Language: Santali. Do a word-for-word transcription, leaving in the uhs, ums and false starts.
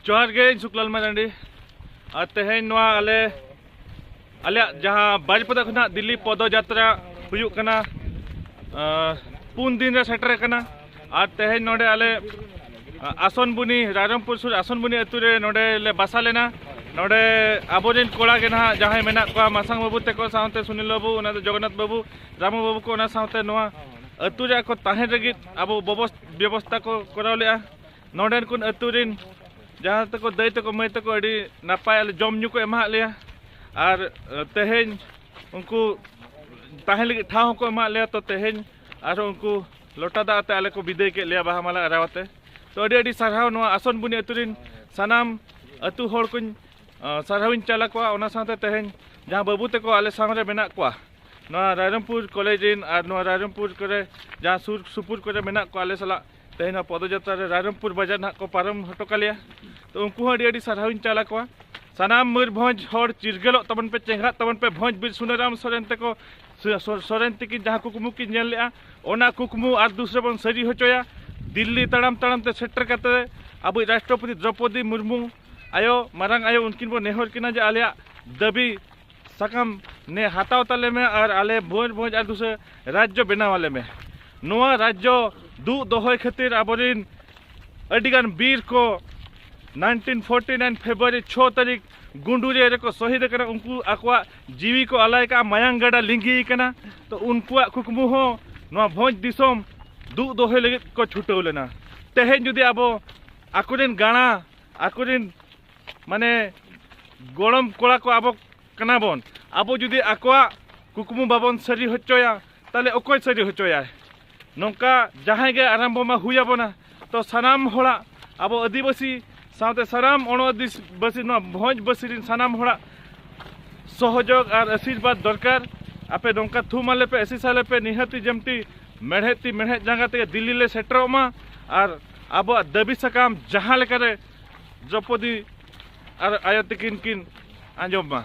ᱡᱚᱦᱟᱨ ᱜᱮ, ᱤᱧ ᱥᱩᱠᱞᱟᱞ ᱢᱟᱨᱟᱱᱰᱤ᱾ ᱟᱨ ᱛᱮᱦᱮᱧ ᱱᱚᱣᱟ ᱟᱞᱮ, ᱟᱞᱮᱭᱟᱜ ᱡᱟᱦᱟᱸ ᱵᱟᱨᱤᱯᱟᱫᱟ ᱠᱷᱚᱱᱟᱜ ᱫᱤᱞᱞᱤ ᱯᱚᱫᱚᱡᱟᱛᱨᱟ ᱦᱩᱭᱩᱜ ᱠᱟᱱᱟ, ᱟᱸ, ᱯᱩᱱ ᱫᱤᱱ ᱨᱮ ᱥᱮᱴᱮᱨ ᱟᱠᱟᱱᱟ᱾ ᱟᱨ ᱛᱮᱦᱮᱧ ᱱᱚᱰᱮ ᱟᱞᱮ, ᱟᱸ, ᱟᱥᱚᱱᱵᱩᱱᱤ, ᱨᱟᱭᱨᱚᱝᱯᱩᱨ ᱥᱩᱨ ᱟᱥᱚᱱᱵᱩᱱᱤ ᱟᱹᱛᱩ ᱨᱮ ᱱᱚᱰᱮ ᱞᱮ ᱵᱟᱥᱟ ᱞᱮᱱᱟ᱾ ᱱᱚᱰᱮ ᱟᱵᱚᱨᱮᱱ ᱠᱚᱲᱟ ᱜᱮ ᱱᱟᱦᱟᱜ ᱡᱟᱦᱟᱸᱭ ᱢᱮᱱᱟᱜ ᱠᱚᱣᱟ, ᱢᱟᱥᱟᱝ ᱵᱟᱹᱵᱩ ᱛᱟᱠᱚ ᱥᱟᱶᱛᱮ ᱥᱩᱱᱤᱞ ᱵᱟᱹᱵᱩ, ᱚᱱᱟ ᱫᱚ ᱡᱚᱜᱚᱱᱱᱟᱛᱷ ᱵᱟᱹᱵᱩ, ᱨᱟᱢᱩ ᱵᱟᱹᱵᱩ ᱠᱚ, ᱚᱱᱟ ᱥᱟᱶᱛᱮ ᱱᱚᱣᱟ ᱟᱹᱛᱩ ᱨᱮ ᱟᱠᱚ ᱛᱟᱦᱮᱱ ᱞᱟᱹᱜᱤᱫ ᱟᱵᱚ ᱵᱚᱵᱚᱥ-, ᱵᱮᱵᱚᱥᱛᱷᱟ ᱠᱚ ᱠᱚᱨᱟᱣ ᱞᱮᱫᱼᱟ᱾ ᱱᱚᱰᱮᱱ ᱠᱚ ᱟᱹᱛᱩ ᱨᱮᱱ ᱡᱟᱦᱟᱸ ᱛᱟᱠᱚ ᱫᱟᱹᱭ ᱛᱟᱠᱚ ᱢᱟᱹᱭ ᱛᱟᱠᱚ ᱟᱹᱰᱤ ᱱᱟᱯᱟᱭ ᱟᱞᱮ ᱡᱚᱢ ᱧᱩ ᱠᱚ ᱮᱢᱟᱜ ᱞᱮᱭᱟ᱾ ᱟᱨ, ᱟᱸ, ᱛᱮᱦᱮᱧ ᱩᱱᱠᱩ ᱛᱟᱦᱮᱸ ᱞᱟᱹᱜᱤᱫ ᱴᱷᱟᱶ ᱦᱚᱸᱠᱚ ᱮᱢᱟᱜ ᱞᱮᱭᱟ᱾ ᱛᱚ ᱛᱮᱦᱮᱧ ᱟᱨᱦᱚᱸ ᱩᱱᱠᱩ ᱞᱚᱴᱟ ᱫᱟᱜ ᱟᱛᱮ ᱟᱞᱮ ᱠᱚ ᱵᱤᱫᱟᱹᱭ ᱠᱮᱫ ᱞᱮᱭᱟ ᱵᱟᱦᱟ ᱢᱟᱞᱟ ᱟᱨᱟᱣ ᱟᱛᱮ᱾ ᱛᱚ ᱟᱹᱰᱤ ᱟᱹᱰᱤ ᱥᱟᱨᱦᱟᱣ ᱱᱚᱣᱟ ᱟᱥᱚᱱ ᱵᱩᱱᱤ ᱟᱹᱛᱩ ᱨᱮᱱ ᱥᱟᱱᱟᱢ ᱟᱹᱛᱩ ᱦᱚᱲ ᱠᱚᱧ, ᱟᱸ, ᱥᱟᱨᱦᱟᱣᱤᱧ ᱪᱟᱞ ᱟᱠᱚᱣᱟ᱾ ᱚᱱᱟ ᱥᱟᱶᱛᱮ ᱛᱮᱦᱮᱧ ᱡᱟᱦᱟᱸ ᱵᱟᱹᱵᱩ ᱛᱟᱠᱚ ᱟᱞᱮ ᱥᱟᱶ ᱨᱮ ᱢᱮᱱᱟᱜ ᱠᱚᱣᱟ, ᱱᱚᱣᱟ ᱨᱟᱭᱨᱚᱝᱯᱩᱨ ᱠᱚᱞᱮᱡᱽ ᱨᱮᱱ ᱟᱨ ᱱᱚᱣᱟ ᱨᱟᱭᱨᱚᱝᱯᱩᱨ ᱠᱚᱨᱮ ᱡᱟᱦᱟᱸ ᱥᱩᱨ ᱥᱩᱯᱩᱨ ᱠᱚᱨᱮ ᱢᱮᱱᱟᱜ ᱠᱚᱣᱟ ᱟᱞᱮ ᱥᱟᱞᱟᱜ, ᱛᱮᱦᱮᱧ ᱱᱚᱣᱟ ᱯᱚᱫᱚᱡᱟᱛᱨᱟ ᱨᱮ ᱨᱟᱭᱨᱚᱝᱯᱩᱨ ᱵᱟᱡᱟᱨ ᱱᱟᱦᱟᱜ ᱠᱚ ᱯᱟᱨᱚᱢ ᱦᱚᱴᱚ ᱠᱟᱞᱮᱭᱟ᱾ ᱛᱚ ᱩᱱᱠᱩ ᱦᱚᱸ ᱟᱹᱰᱤ ᱟᱹᱰᱤ ᱥᱟᱨᱦᱟᱣᱤᱧ ᱪᱟᱞ ᱟᱠᱚᱣᱟ᱾ ᱥᱟᱱᱟᱢ ᱢᱚᱭᱩᱨᱵᱷᱚᱸᱡᱽ ᱦᱚᱲ ᱪᱤᱨᱜᱟᱹᱞᱚᱜ ᱛᱟᱵᱚᱱ ᱯᱮ, ᱪᱮᱸᱜᱷᱟᱜ ᱛᱟᱵᱚᱱ ᱯᱮ᱾ ᱵᱷᱚᱸᱡᱽ ᱵᱤᱨ ᱥᱩᱱᱟᱹᱨᱟᱢ ᱥᱚᱨᱮᱱ ᱛᱮᱠᱚ, ᱥᱚ-, ᱥᱚ-, ᱥᱚᱨᱮᱱ ᱛᱤᱠᱤᱱ ᱡᱟᱦᱟᱸ ᱠᱩᱠᱢᱩ ᱠᱤᱱ ᱧᱮᱞ ᱞᱮᱜᱼᱟ, ᱚᱱᱟ ᱠᱩᱠᱢᱩ ᱟᱨ ᱫᱩᱥᱨᱟ ᱵᱚᱱ ᱥᱟᱹᱨᱤ ᱦᱚᱪᱚᱭᱟ᱾ ᱫᱤᱞᱞᱤ ᱛᱟᱲᱟᱢ ᱛᱟᱲᱟᱢ ᱛᱮ ᱥᱮᱴᱮᱨ ᱠᱟᱛᱮ ᱟᱵᱚᱭᱤᱡ ᱨᱟᱥᱴᱨᱚᱯᱚᱛᱤ ᱫᱨᱚᱯᱚᱫᱤ ᱢᱩᱨᱢᱩ ᱟᱭᱳ, ᱢᱟᱨᱟᱝ ᱟᱭᱳ, ᱩᱱᱠᱤᱱ ᱵᱚᱱ ᱱᱮᱦᱚᱨ ᱠᱤᱱᱟ ᱡᱮ ᱟᱞᱮᱭᱟᱜ ᱫᱟᱹᱵᱤ ᱥᱟᱠᱟᱢ ᱱᱮ ᱦᱟᱛᱟᱣ ᱛᱟᱞᱮ ᱢᱮ ᱟᱨ ᱟᱞᱮ ᱵᱷᱚᱸᱡᱽ ᱵᱷᱚᱸᱡᱽ ᱟᱨ ᱫᱩᱥᱨᱟ ᱨᱟᱡᱽᱡᱚ ᱵᱮᱱᱟᱣ ᱟᱞᱮ ᱢᱮ᱾ ᱱᱚᱣᱟ ᱨᱟᱡᱽᱡᱚ ᱫᱩᱜ ᱫᱚᱦᱚᱭ ᱠᱷᱟᱹᱛᱤᱨ ᱟᱵᱚᱨᱮᱱ ᱟᱹᱰᱤᱜᱟᱱ ᱵᱤᱨ ᱠᱚ nineteen forty nine February ᱪᱷᱚ ᱛᱟᱹᱨᱤᱠᱷ ᱜᱩᱸᱰᱩᱨᱤᱭᱟᱹ ᱨᱮᱠᱚ ᱥᱚᱦᱤᱫ ᱟᱠᱟᱱᱟ᱾ ᱩᱱᱠᱩ ᱟᱠᱚᱣᱟᱜ ᱡᱤᱣᱤ ᱠᱚ ᱟᱞᱟᱭ ᱠᱟᱜᱼᱟ, ᱢᱟᱭᱟᱝ ᱜᱟᱰᱟ ᱞᱤᱸᱜᱤ ᱟᱠᱟᱱᱟ᱾ ᱛᱚ ᱩᱱᱠᱩᱣᱟᱜ ᱠᱩᱠᱢᱩ ᱦᱚᱸ ᱱᱚᱣᱟ ᱵᱷᱚᱸᱡᱽ ᱫᱤᱥᱚᱢ ᱫᱩᱜ ᱫᱚᱦᱚᱭ ᱞᱟᱹᱜᱤᱫ ᱠᱚ ᱪᱷᱩᱴᱟᱹᱣ ᱞᱮᱱᱟ᱾ ᱛᱮᱦᱮᱧ ᱡᱩᱫᱤ ᱟᱵᱚ ᱟᱠᱚᱨᱮᱱ ᱜᱟᱬᱟ, ᱟᱠᱚᱨᱮᱱ ᱢᱟᱱᱮ ᱜᱚᱲᱚᱢ ᱠᱚᱲᱟ ᱠᱚ ᱟᱵᱚ ᱠᱟᱱᱟ ᱵᱚᱱ, ᱟᱵᱚ ᱡᱩᱫᱤ ᱟᱠᱚᱣᱟᱜ ᱠᱩᱠᱢᱩ ᱵᱟᱵᱚᱱ ᱥᱟᱹᱨᱤ ᱦᱚᱪᱚᱭᱟ, ᱛᱟᱦᱚᱞᱮ ᱚᱠᱚᱭ ᱥᱟᱹᱨᱤ ᱦᱚᱪᱚᱭᱟᱭ? ᱱᱚᱝᱠᱟ ᱡᱟᱦᱟᱸᱭ ᱜᱮ ᱟᱨᱟᱢᱵᱚ ᱢᱟ ᱦᱩᱭ ᱟᱵᱚᱱᱟ᱾ ᱛᱚ ᱥᱟᱱᱟᱢ ᱦᱚᱲᱟᱜ, ᱟᱵᱚ ᱟᱹᱫᱤᱵᱟᱹᱥᱤ ᱥᱟᱶᱛᱮ ᱥᱟᱱᱟᱢ ᱚᱱᱚ ᱟᱹᱫᱤᱵᱟᱹᱥᱤ, ᱱᱚᱣᱟ ᱵᱷᱚᱸᱡᱽ ᱵᱟᱹᱥᱤ ᱨᱮᱱ ᱥᱟᱱᱟᱢ ᱦᱚᱲᱟᱜ ᱥᱚᱦᱚᱡᱳᱜᱽ ᱟᱨ ᱟᱥᱤᱨᱵᱟᱫᱽ ᱫᱚᱨᱠᱟᱨ᱾ ᱟᱯᱮ ᱱᱚᱝᱠᱟ ᱛᱷᱩᱢ ᱟᱞᱮ ᱯᱮ, ᱟᱹᱥᱤᱥ ᱟᱞᱮ ᱯᱮ, ᱱᱤᱦᱟᱹᱛᱤ ᱡᱮᱢᱛᱤ ᱢᱮᱲᱦᱮᱫ ᱛᱤ ᱢᱮᱲᱦᱮᱫ ᱡᱟᱸᱜᱟ ᱛᱮᱜᱮ ᱫᱤᱞᱞᱤ ᱞᱮ ᱥᱮᱴᱮᱨᱚᱜ ᱢᱟ ᱟᱨ ᱟᱵᱚᱣᱟᱜ ᱫᱟᱹᱵᱤ ᱥᱟᱠᱟᱢ ᱡᱟᱦᱟᱸ ᱞᱮᱠᱟᱨᱮ ᱫᱨᱚᱯᱚᱫᱤ ᱟᱨ ᱟᱭᱳ ᱛᱟᱹᱠᱤᱱ ᱠᱤᱱ ᱟᱸᱡᱚᱢ ᱢᱟ᱾